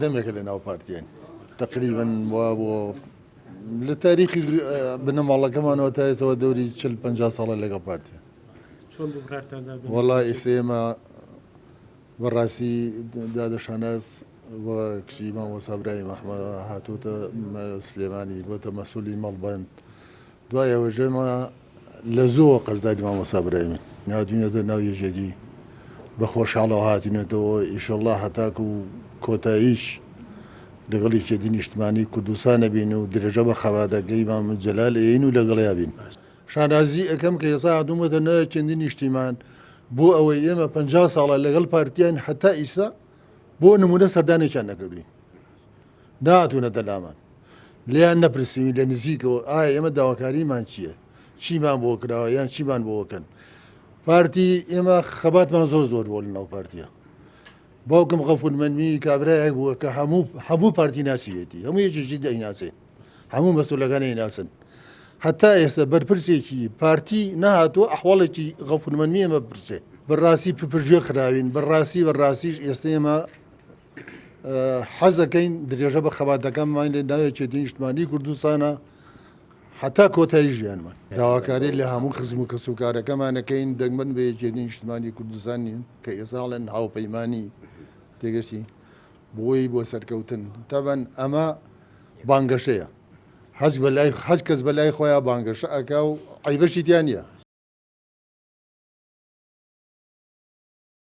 دەمێکە لە ناو پارتیین تقریبا وا بۆ لە تاریخی بنەماڵەکەمانەوە تا ئێستەوە دەوری 40 50 ساڵە لەگەڵ پارتیە. چۆن بوو بڕیارتان دا بێنە وەڵا یەکێتی؟ ئێستا ئێمە بەڕاستی دادە شاناز و کچی مامۆستا برایم ئەحمەد هاتووتە سلێمانی بۆتە مەسولی مەڵبەند دوای ئەوەش ئێمە لە زۆوە قەرزاری مامۆستا برایمین هاتوینەتە ناو یەکێتی بە خۆشحاڵەوە هاتوینەتەوە ئیشەڵا هەتاکو کۆتاییش لەگەڵ یەکێتی نیشتمانی کوردستان ئەبین و درێژە بە خەباتەکەی مام جەلال ئەیەین و لەگەڵیا بین. شانازی ئەکەم کە ئێستا هاتوومەتە ناو یەکێتی نیشتیمان بۆ ئەوەی ئێمە 50 ساڵە لەگەڵ پارتیان هەتا ئیستا بۆ نمونە سەردانێکیان نەکردوین نەهاتوونەتە لامان لێیان نەپرسیوین لە نزیکەوە ئایا ئێمە داواکاریمان چییە چیمان بۆ کراوە یان چیمان بۆ کەن پارتی ئێمە خەباتمان زۆر زۆر بۆ لەناو پارتیە باوکم غەفور مەنمی کابرایەک بووە کە هەموو هەموو پارتی ناسیوێتی هەموو یەکێکی دەیناسێ هەموو مەسولەکان ئەیناسن هەتا ئێستا بەرپرسێکی پارتی نەهاتووە ئەحواڵێکی غەفور مەنمی ئێمە بپرسێ بەڕاستی پپژێ خراوین بەڕاستی بەڕاستیش ئێستا ئێمە حەزەکەین درێژە بە خەباتەکەممان لە ناو یەکێتی نیشتمانی کوردستانە هەتا کۆتایی ژیانمان داواکاری لە هەموو خزم و کەسوکارەکەمانەکەین دەگمەن بە یەکێتی نیشتمانی کوردستان نین کە ئێساڵێن هاوپەیمانی تێگەشتی بۆی بۆ سەرکەوتن تەبەن ئەمە بانگەشەیە حەز بەلای حەز کەس بەلای خۆیان بانگەشە ئەکا و عیبەشی تیا نییە.